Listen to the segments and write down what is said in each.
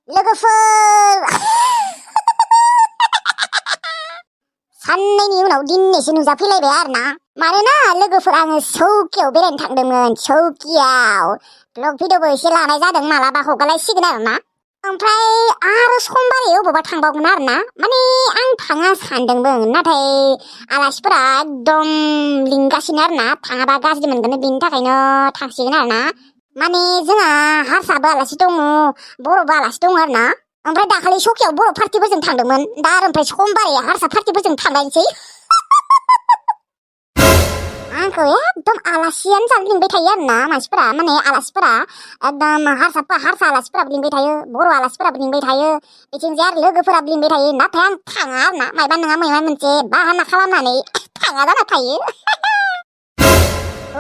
लोगोफोर साननैनि उनाव दिनैसो नुजाफैलायबाय आरोना मानोना लोगोफोर आङो सौकियाव बेरायनो थांदोंमोन सौकियाव ब्लग भिडिअबो एसे लानाय जादों मालाबा हगारलायसिगोन आरोना ओमफ्राय आरो समबारै अबावबा थांबावगोन आरोना माने आं थाङा सानदोंमोन नाथाय आलासिफोरा एकदम लिंगासिनो आरोना थाङाबा गाज्रि मोनगोन बेनि थाखायनो थांसिगोन आरोना माने जोंहा हारसाबो आलासि दङ बर'बो आलासि दङ आरोना ओमफ्राय दाखालि सकियाव बर' पार्टिफोरजों थांदोंमोन दा आरो ओमफ्राय समबारै हारसा पार्टिफोरजों थांलायनोसै आंखौ एकदम आलासियानो जानो लिंबाय थायो आरोना मानसिफोरा माने आलासिफोरा एकदम हारसा आलासिफोराबो लिंबाय थायो बर' आलासिफोराबो लिंबाय थायो बिथिंजाय आरो लोगोफोराबो लिंबाय थायो नाथाय आं थाङा आरोना मायबा नङा मायबा मोनसे बाहाना खालामनानै थाङा जाना थायो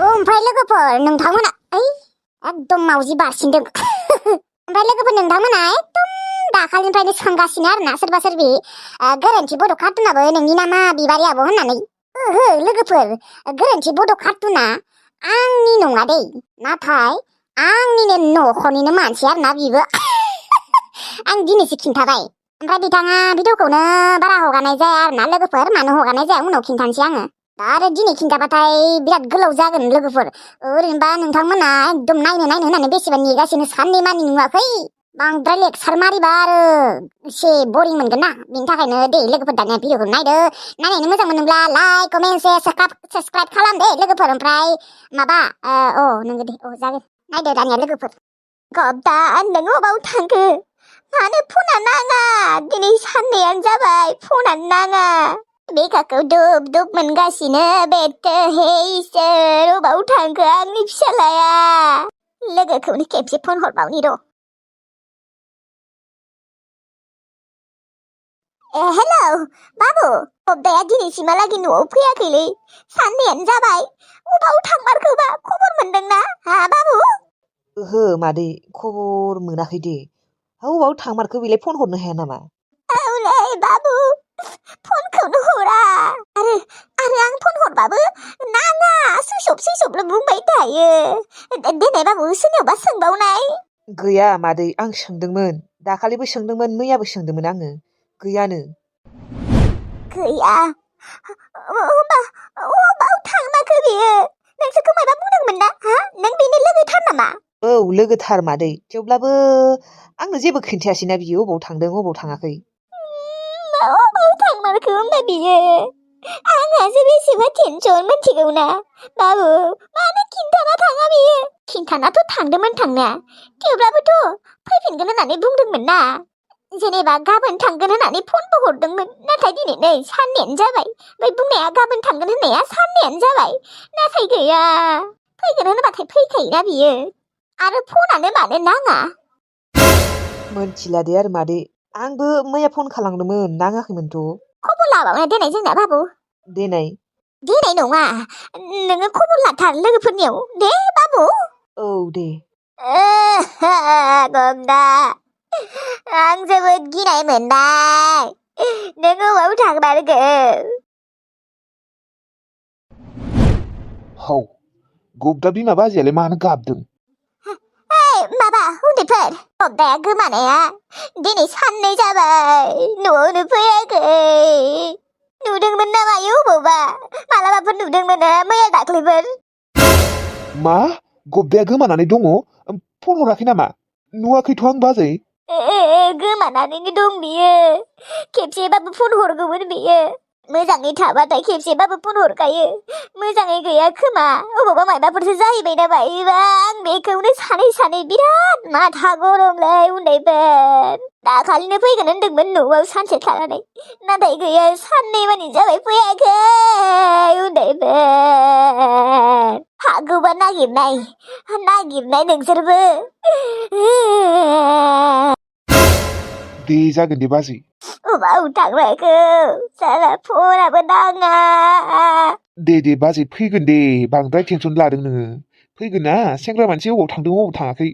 ओमफ्राय लोगोफोर नोंथांमोना एकदम मावजि बारसिनदों ओमफ्राय लोगोफोर नोंथांमोना एकदम दाखालिनिफ्रायनो सोंगासिनो आरोना सोरबा सोरबि गोरोन्थि बड' कार्टुनाबो नोंनि नामा बिबारि आब' होननानै ओहो लोगोफोर गोरोन्थि बड' कार्टुना आंनि नङा दै नाथाय आंनिनो न'खरनिनो मानसि आरोना बिबो आं दिनैसो खिन्थाबाय ओमफ्राय बिथाङा भिडिअखौनो बारा हगारनाय जाया आरोना लोगोफोर मानो हगारनाय जाया उनाव खिन्थानोसै आङो दा आरो दिनै खिन्थाबाथाय बिराद गोलाव जागोन लोगोफोर ओरैनोबा नोंथांमोना एकदम नायनो होननानै बेसेबा नेगासिनो साननै मानि नुवाखै बांद्राय लेक्सार मारिबा आरो एसे बरिं मोनगोन ना बिनि थाखायनो दे लोगोफोर दानिया भिडिअखौ नायदो नायनानै मोजां मोनोब्ला लाइक कमेन्ट साबसक्राइब खालाम दे लोगोफोर ओमफ्राय माबा नोंगो दे जागोन नायदो दानिया लोगोफोर गब्दा नों अबाव थांखो मानो फना नाङा दिनै साननैयानो जाबाय फनानो नाङा बेकाखौ दुब दुब मोनगासिनो बेथो हे इसोर अबाव थांखो आंनि फिसालाया लोगोखौनो खेबसे फन हरबावनि र' हेलौ बाबु गब्दाया दिनैसिमहालागै न'आव फैयाखैलै साननैयानो जाबाय अबाव थांमारखोबा खबर मोनदोंना हा बाबु ओहो मादै खबर मोनाखै दे अबाव थांमारखो बेलाय फन हरनो हाया नामा औलै बाबु फनखौनो हरा आरो आं फन हरबाबो नाङा सुइसअफल' बुंबाय थायो देनाय बाबु सोरनियावबा सोंबावनाय गैया मादै आं सोंदोंमोन दाखालिबो सोंदोंमोन मैयाबो सोंदोंमोन आङो गैयानो गैया होमबा अबाव थांमारखो बेयो नोंसोरखौ मायबा बुंदोंमोन ना हा नों बेनि लोगोथार नामा औ लोगोथार मादै थेवब्लाबो आंनो जेबो खिन्थायासैना बियो अबाव थांदों अबाव थाङाखै अबाव थांमारखो होमबा बियो आंहासो बेसेबा टेनसन मिथिगौ ना बाबु मानो खिन्थाना थाङा बियो खिन्थानाथ' थांदोंमोन थांनाया थेवब्लाबोथ' फैफिनगोन होननानै बुंदोंमोन ना जेनेबा गाबोन थांगोन होननानै फनबो हरदोंमोन नाथाय दिनै नै साननैयानो जाबाय बै बुंनाया गाबोन थांगोन होननाया साननैयानो जाबाय नाथाय गैया फैगोन होनबाथाय फैखायोना बियो आरो फनानो मानो नाङा मोनथिला दे आरो मादै आंबो मैया फन खालामदोंमोन नाङाखैमोनथ' खबर लाबावनाय देनाय जोंना बाबु देनाय नङा नोङो खबर लाथार लोगोफोरनियाव दे बाबु औ दे गंदा आं जोबोद गिनाय मोनबाय नों अबाव थांमारखो हौ गब्दा बिमा बाजैयालाय मानो गाबदों माबा उन्दैफोर गब्दाया गोमानाया दिनै साननै जाबाय न'आवनो फैयाखै नुदोंमोन ना मायो अबावबा मालाबाफोर नुदोंमोन ना मैया दाख्लैफोर मा गब्दाया गोमानानै दङ फन हराखै नामा नुवाखैथ' आं बाजै गोमानानैनो दं बियो खेबसेबाबो फन हरगौमोन बियो मोजाङै थाबाथाय खेबसेबाबो फन हरखायो मोजाङै गैया खोमा अबावबा मायबाफोरसो जाहैबाय ना मायोबा आं बेखौनो सानै बिराद माथा गरमलै उन्दैफोर दाखालिनो फैगोन होनदोंमोन न'आव सानसे थानानै नाथाय गैया साननै मानि जाबाय फैयाखै उन्दैफोर हागौबा नागिरनाय नोंसोरबो दे जागोन दे बाजै अबाव थांमारखो साला फनाबो नाङा दे बाजै फैगोन दे बांद्राय टेनसन लादों नोङो फैगोन ना सेंग्रा मानसि अबाव थांदों अबाव थाङाखै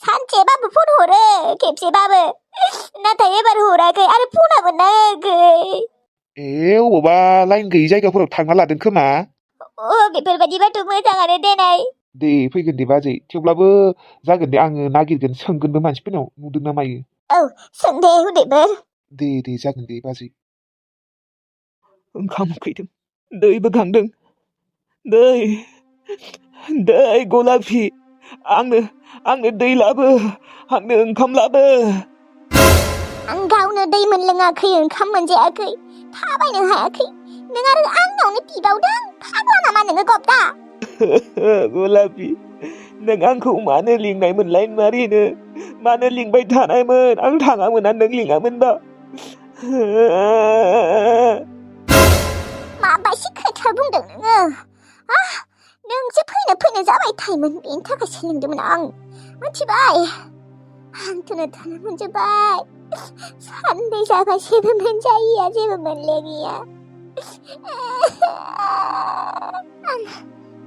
सानसेबाबो फन हरो खेबसेबाबो नाथाय एबार हराखै आरो फनाबो नाङाखै अबावबा लाइन गैयि जायगाफोराव थांना लादों खोमा बेफोरबायदिबाथ' मोजाङानो देनाय दे फैगोन दे बाजै थेवब्लाबो जागोन दे आङो नागिरगोन सोंगोनबो मानसिफोरनाव नुदों ना मायो औ सों दे उदैबो दे जागोन दे बाजै। ओंखाम उखैदों, दैबो गांदों। दै गलाफि, आंनो दै लाबो, आंनो ओंखाम लाबो। आं गावनो दै मोनलोङाखै, ओंखाम मोनजायाखै, थाबायनो हायाखै, नों आरो आंनावनो बिबावदों? फाग्ला नामा नोङो गब्दा? गलाफि, नों आंखौ मानो लिंनायमोनलाय मारिनो? मानो लिंबाय थानायमोन? आं थाङामोना नों लिङामोनबा। माबायसि खोथा बुंदों नोङो? नोंसो फैनो जाबाय थायोमोन, बेनि थाखायसो लिंदोंमोन आं। मिथिबाय? आंथ'नो थानो मोनजोब्बाय। सानबै जाबाय जेबो मोनजायैया, जेबो मोनलोङैया।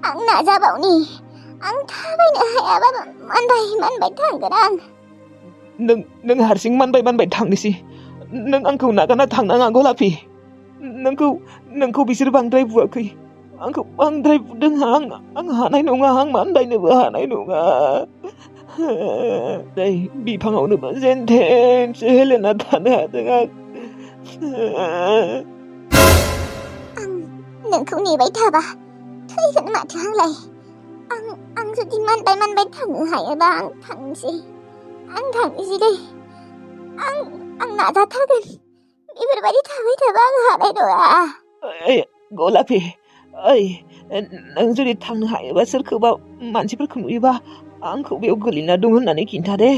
आं नाजाबावनि, आं थाबायनो हायाबाबो मानबाय थांगोन आं। नों हारसिं मानबाय थांनोसै। नों आंखौ नागारना थांनाङा गलाफि। नोंखौ बिसोर बांद्राय बुआखै, आंखौ बांद्राय बुदों। आं हानाय नङा, आं मानबायनोबो हानाय नङा। दै बिफाङावनोबो जेनथेनसो हेलेना थानो हादों आं। नोंखौ नेबाय थाबा थैगोन माथो आंलाय। आं जुदि मानबाय थांनो हायोबा आं थांनोसै दै। आं नाजाथारगोन। बेफोरबायदि थाबाय थाबा आं हानाय नङा। गलाफि, नों जुदि थांनो हायोबा सोरखौबा मानसिफोरखौ नुयोबा आंखौ बेयाव गोलैना दं होननानै खिन्था दे।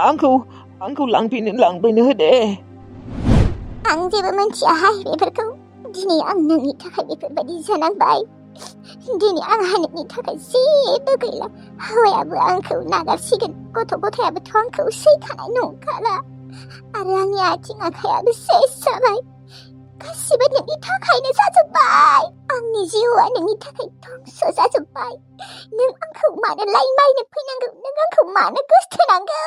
आंखौ लांफैनो हो दे। आं जेबो मिथियाहाय बेफोरखौ। दिनै आं नोंनि थाखाय बेफोरबायदि जानांबाय। दिनै आंहा नोंनि थाखाय जेबो गैला। हौवायाबो आंखौ नागारसिगोन, गथ' गथायाबोथ' आंखौ सैखानाय नंखाला। आरो आंनि आथिं आखायाबो सेस जाबाय। गासिबो नोंनि थाखायनो जाजोब्बाय। आंनि जिउआ नोंनि थाखाय धंस जाजोब्बाय। नों आंखौ मानो नायनो फैनांगौ? नों आंखौ मानो गोसथोनांगौ?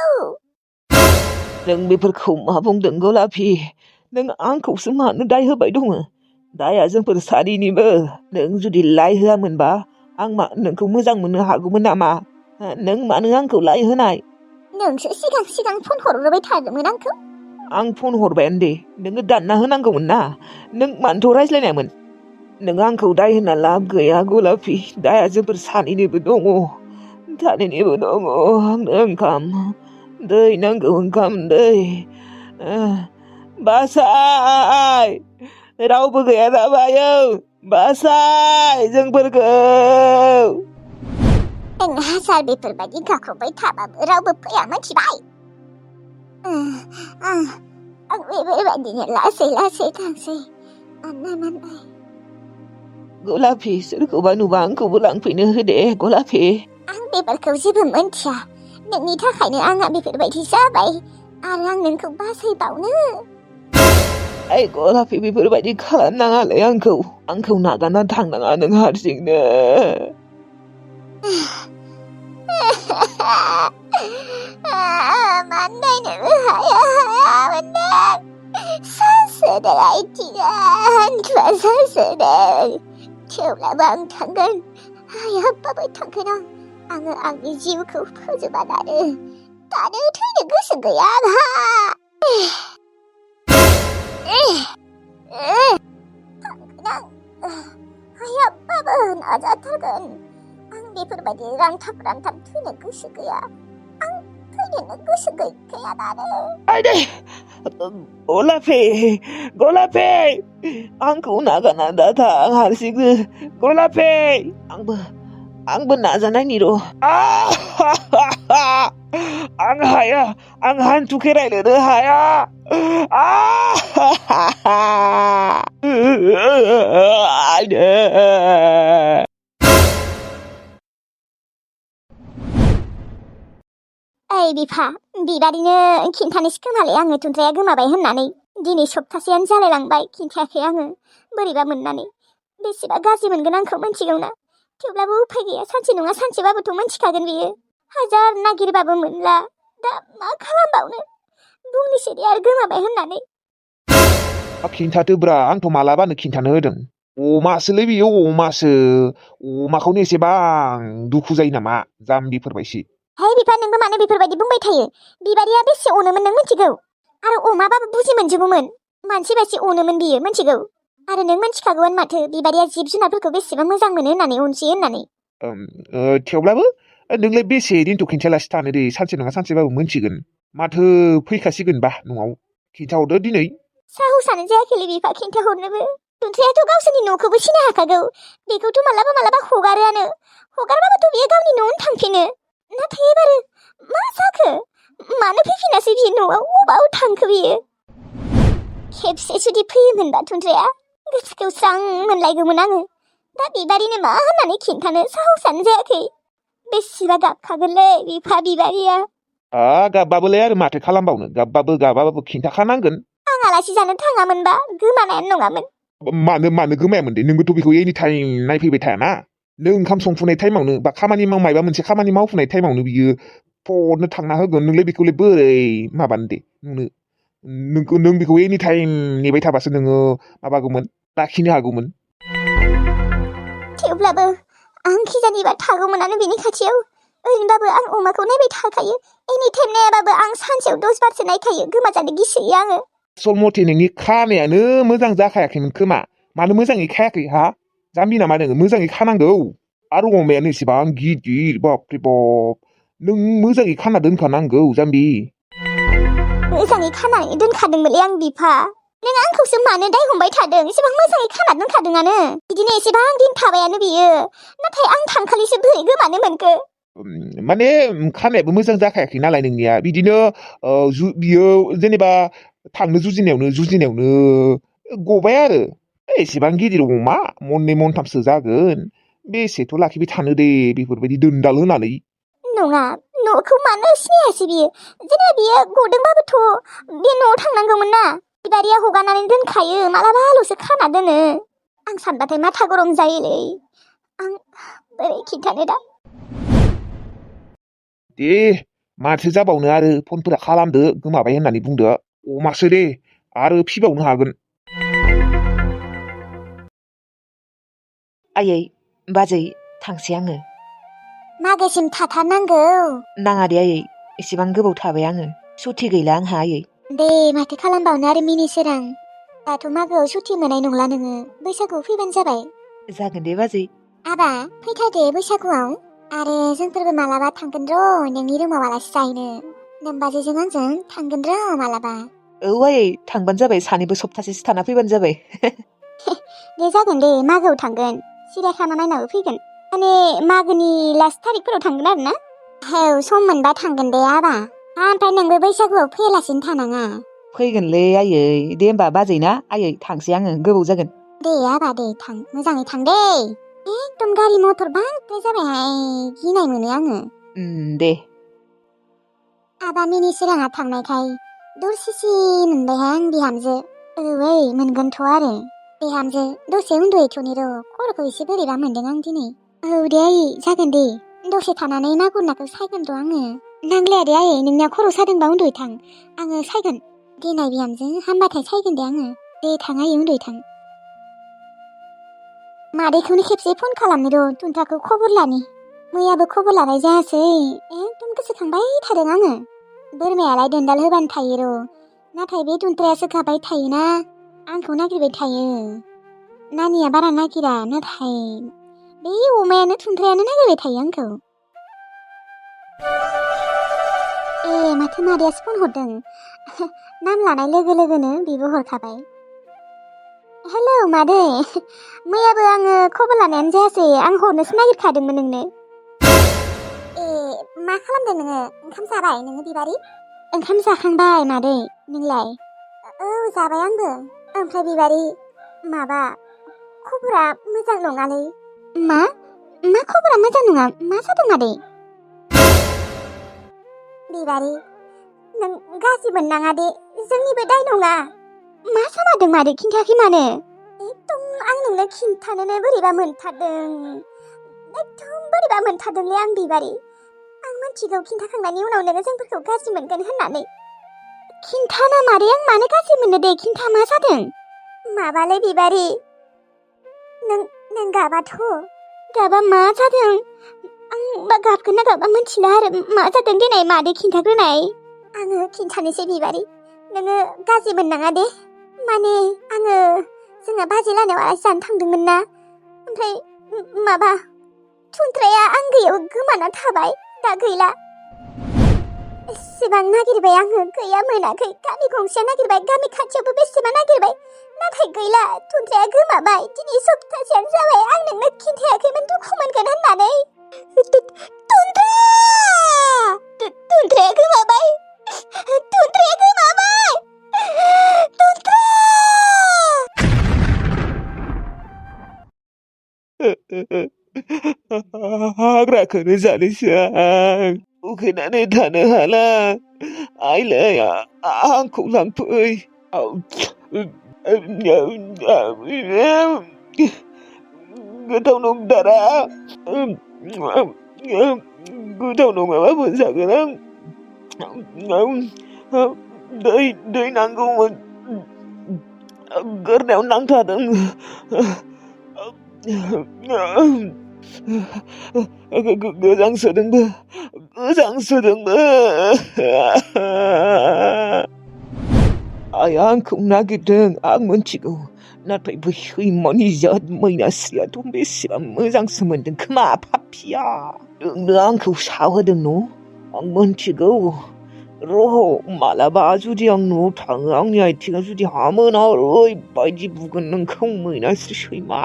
नों बेफोरखौ मा बुंदों गलाफि? नों आंखौसो मानो दाय होबाय दङ? दाया जोंफोर सानैनिबो। नों जुदि लाय होआमोनबा आं नोंखौ मोजां मोननो हागौमोन नामा? नों मानो आंखौ लाय होनाय? नोंसो सिगां फन हरग्रोबाय थादोंमोन आंखौ। आं फन हरबायानो दे, नोङो दानना होनांगौमोन ना। नों मानोथ' रायज्लायनायमोन? नों आंखौ दाय होना लाब गैया गलाफि। दाया जोंफोर सानैनिबो दङ। आंनो ओंखाम दै नांगौ, ओंखाम दै। बासाय, रावबो गैया नामा आयौ? बासाय जोंफोरखौ। नों हाजार बेफोरबायदि गाखोबाय थाबाबो रावबो फैया, मिथिबाय? आं बेफोरबायदिनो लासै थांसै। मानबाय। गलाफि, सोरखौबा नुबा आंखौबो लांफैनो हो दे गलाफि। आं बेफोरखौ जेबो मिथिया। नोंनि थाखायनो आंहा बेफोरबायदि जाबाय। आरो आं नोंखौ बासायबावनो। गलाफि, बेफोरबायदि खालामनाङालै आंखौ नागारना थांनाङा नों हारसिंनो। मानबायनोबो हायामोन नों। सासोदों आथिङा, हान्थुआ सासोदों। थेवब्लाबो आं थांगोन। हायाबाबो थांगोन आङो आंनि जिउखौ फोजोबा दानो थैनो गोसो गैया आंहा। थांगोन आं। हायाबाबो नाजाथारगोन। आं बेफोरबायदि रानथाब थैनो गोसो गैया। आं थैनोनो गोसो गैखाया दानो। गलाफि, आंखौ नागारना दा थां हारसिंनो। गलाफि, आंबो नाजानायनि र'। आं हाया, आं हान्थु खेरायनोनो हाया। ओइ बिफा, बिबादिनो खिन्थानोसै खोमालै आङो थुनथ्राया गोमाबाय होननानै। दिनै सप्तासेयानो जालायलांबाय, खिन्थायाखै आङो बोरैबा मोननानै। बेसेबा गाज्रि मोनगोन आंखौ मिथिगौना? थेवब्लाबो उफाय गैया, सानसे नङा सानसेबाबोथ' मोनथिखागोन बियो। हाजार नागिरबाबो मोनला। दा मा खालामबावनो? बुंनोसै दे आरो गोमाबाय होननानै। खिन्थादोब्रा, आंथ' मालाबानो खिन्थानो होदों। अमासोलै बियो, अमासो। अमाखौनो एसेबां दुखु जायो नामा? जाम्बिफोरबायसि। है बिफा नोंबो मानो बेफोरबायदि बुंबाय थायो बिबारिया बेसे अनोमोन नों मिथिगौ आरो अमाबाबो बुजि मोनजोबोमोन मानसि बायदि अनोमोन बियो मिथिगौ आरो नों मिथिखागौमोन माथो बिबारिया जिब जुनारफोरखौ बेसेबां मोजां मोनो होननानै अनसि होननानै थेवब्लाबो नोंलाय बेसे दिनथ' खिन्थायालासे थानो दे सानसे नङा सानसेबाबो मोनथिगोन माथो फैखासिगोन बा न'आव खिन्थाहरदो दिनै साहसानो जायाखैलै बिफा खिन्थाहरनोबो दुन्थ्रायाथ' गावसोरनि न'खौबो सिनाय हाखागौ बेखौथ' मालाबा हगारोआनो हगारबाबोथ' बियो गावनि न'आवनो थांफिनो नाथाय एबारो मा जाखो मानो फैफिनासै बियो न'आव अबाव थांखो बियो खेबसे जुदि फैयोमोनबा दुन्थ्राया गोसोखौ स्रां मोनलायगौमोन आङो दा बिबारिनो मा होननानै खिन्थानो साहसानो जायाखै बेसेबा गाबखागोनलै बिफा बिबारिया गाबबाबोलाय आरो माथो खालामबावनो गाबाबाबो खिन्थाखानांगोन आं आलासि जानो थाङामोनबा गोमानायानो नङामोन मानो गोमायामोन दे नोंबोथ' बेखौ एनि टाइम नायफैबाय थायाना नों ओंखाम संफुनाय टाइमावनो बा खामानि मावनाय मोनसे खामानि मावफुनाय टाइमावनो बियो फननो थांना होगोन नोंलाय बेखौलाय बोरै माबानो दे नों बेखौ एनि टाइम नेबाय थाबासो नोङो माबागौमोन लाखिनो हागौमोन थेवब्लाबो आं खिजानिबा थागौमोनानो बिनि खाथियाव ओरैनोबाबो आं अमाखौ नायबाय थाखायो एनि टाइम नायाबाबो आं सानसेयाव 10 बारसो नायखायो गोमाजानो गिसोयो आङो सल मथे नोंनि खानायानो मोजां जाखायाखैमोन खोमा मानो मोजाङै खायाखै हा जाम्बि नामा नोङो मोजाङै खानांगौ आरो अमायानो एसेबां गिदिर बापरे बाप नों मोजाङै खाना दोनखानांगौ जाम्बि मोजाङै खानानै दोनखादोंमोनलै आं बिफा नों आंखौसो मानो दाय हमबाय थादों एसेबां मोजाङै खाना दोनखादोंआनो बिदिनो एसेबां दिन थाबायानो बियो नाथाय आं थांखालिसो बोरै गोमानो मोनखो माने खानायाबो मोजां जाखायाखै नालाय नोंनिया बिदिनो बियो जेनेबा थांनो जुजिनायावनो गबाय आरो एसेबां गिदिर अमा मननै मनथामसो जागोन बेसेथ' लाखिबाय थानो दे बेफोरबायदि दोनदाल होनानै नङा न'खौ मानो सिनायासै बियो जेनेबा बियो गदोंबाबोथ' बे न'आव थांनांगौमोन ना बिबारिया हगारनानै दोनखायो मालाबाल'सो खाना दोनो आं सानबाथाय माथा गरम जायोलै आं बोरै खिन्थानो दा दे माथो जाबावनो आरो फनफोरा खालामदो गोमाबाय होननानै बुंदो अमासो दे आरो फिबावनो हागोन आयै बाजै थांसै आङो मागोसिम थाथारनांगौ नाङा दे आयै एसेबां गोबाव थाबाय आङो सुथि गैला आंहा आयै दे माथो खालामबावनो आरो मिनिसोरां दाथ' मागोआव सुथि मोननाय नंला नोङो बैसागुआव फैबानो जाबाय जागोन दे बाजै आबा फैथारदे बैसागुआव आरो जोंफोरबो मालाबा थांगोन र' नोंनि रुमाव आलासि जाहैनो नोमबाजैजों आंजों थांगोन र' मालाबा औ आयै थांबानो जाबाय सानैबो सप्तासेसो थाना फैबानो जाबाय दे जागोन दे मागोआव थांगोन सिरियाखाना नायनाबो फैगोन माने मागोनि लास्ट थारिखफोराव थांगोन आरो ना औ सम मोनबा थांगोन दे आबा ओमफ्राय नोंबो बैसागुआव फैयालासिनो थानाङा फैगोनलै आयै दे होमबा बाजै ना आयै थांसै आङो गोबाव जागोन दे आबा दे थां मोजाङै थां दे एकदम गारि मथर बांद्राय जाबायहाय गिनाय मोनो आङो दे आबा मिनि सोराङा थांनायखाय दरसेसि मोनबायहाय आं बिहामजो औ मोनगोनथ' आरो बिहामजो दसे उन्दुहैथ'नि र' खर'खौ एसे बोरैबा मोनदों आं दिनै औ दे आयै जागोन दे दसे थानानै ना गुरनाखौ सायगोन र' आङो नांलाया दे आयै नोंनिया खर' सादोंबा उन्दुहैथां आङो सायगोन देनाय बिहामजो हामबाथाय सायगोन दे आङो दे थां आयै उन्दुहैथां मादैखौनो खेबसे फन खालामनो र' टुन्टाखौ खबर लानि मैयाबो खबर लानाय जायासै एकदम गोसोखांबाय थादों आङो बोरमायालाय दोनदाल होबानो थायो र' नाथाय बे टुन्टायासो गाबाय थायोना आंखौ नागिरबाय थायो नानिया बारा नागिरा नाथाय बे अमायानो टुन्टायानो नागिरबाय थायो आंखौ माथो मादैयासो फन हरदों नाम लानाय लोगो लोगोनो बेबो हरखाबाय हेलौ मादै मैयाबो आङो खबर लानायानो जायासै आं हरनोसो नागिरखादोंमोन नोंनो मा खालामदों नोङो ओंखाम जाबाय नोङो बिबारि ओंखाम जाखांबाय मादै नोंलाय औ जाबाय आंबो ओमफ्राय बिबारि माबा खबरा मोजां नङालै मा खबरा मोजां नङा मा जादों मादै बिबारि नों गाज्रि मोननाङा दे जोंनिबो दाय नङा मा जामारदों मादै खिन्थायाखै मानो एकदम आं नोंनो खिन्थानोनो बोरैबा मोनथारदोंलै आं बिबारि आं मिथिगौ खिन्थाखांनायनि उनाव नोङो जोंफोरखौ गाज्रि मोनगोन होननानै खिन्थाना मादै आं मानो गाज्रि मोननो दे खिन्था मा जादों माबालै बिबारि नों गाबाथ' गाबा मा जादों मा गाबगोन ना गाबा मोनथिला आरो मा जादों देनाय मादै खिन्थाग्रोनाय आङो खिन्थानोसै बिबारि नोङो गाज्रि मोननाङा दे माने आङो जोंहा बाजै लानायाव आलासि जानो थांदोंमोन ना ओमफ्राय माबा थुन्थ्राया आं गैयाव गोमाना थाबाय दा गैला एसेबां नागिरबाय आङो गैया मोनाखै गामि गंसेया नागिरबाय गामि खाथियावबो बेसेबा नागिरबाय नाथाय गैला थुन्थ्राया गोमाबाय दिनै सप्तासेयानो जाबाय आं नोंनो खिन्थायाखैमोन दुखु मोनगोन होननानै थुन्थ्राया गोमाबाय थुन्थ्राया गोमाबाय थुन्थ्रा हाग्राखौनो जानोसै आं उखैनानै थानो हाला आइलै आंखौ लांफै गोथाव नंथारा गोथाव नङाबा मोनजागोन आं दै नांगौमोन गोरनायाव नांथादों गोजांसोदोंबो आइया आंखौ नागिरदों आं मोनथिगौ नाथाय बै सैमानि जात मैनास्रियाथ' बेसेबां मोजांसो मोनदों खोमा पापिया नोंनो आंखौ सावहोदों न' आं मोनथिगौ र' मालाबा जुदि आं न'आव थाङो आंनि आथिङा जुदि हामोना ओरैबायदि बुगोन नोंखौ मैनास्रि सैमा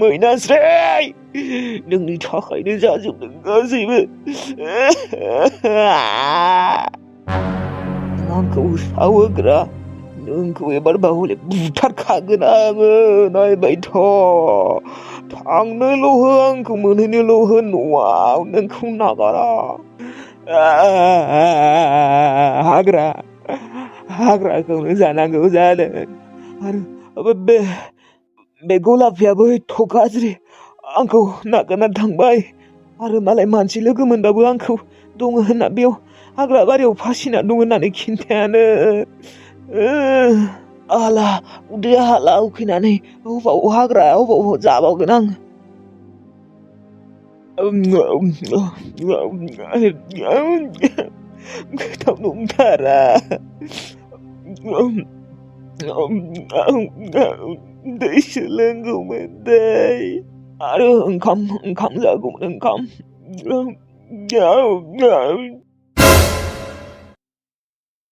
मैनास्रि नोंनि थाखायनो जाजोबदों गासैबो आंखौ सावहोग्रा नोंखौ एबारबा हले बुथारखागोन आङो नायबाय थांनोल' हो आंखौ मोनहैनोल' हो न'आव नोंखौ नागारा हाग्राखौनो जानांगौ जादों आरो बे गलापियाबो एथ' गाज्रि आंखौ नागारना थांबाय आरो मालाय मानसि लोगो मोनबाबो आंखौ दङ होनना बेयाव हाग्रा बारियाव फासिना दं होननानै खिन्थायानो हाला उदैया हाला उखैनानै अबाव हाग्राया अबाव जाबावगोन आं गोथाव नंथारा दैसो लोंगौमोन दै आरो ओंखाम जागौमोन ओंखाम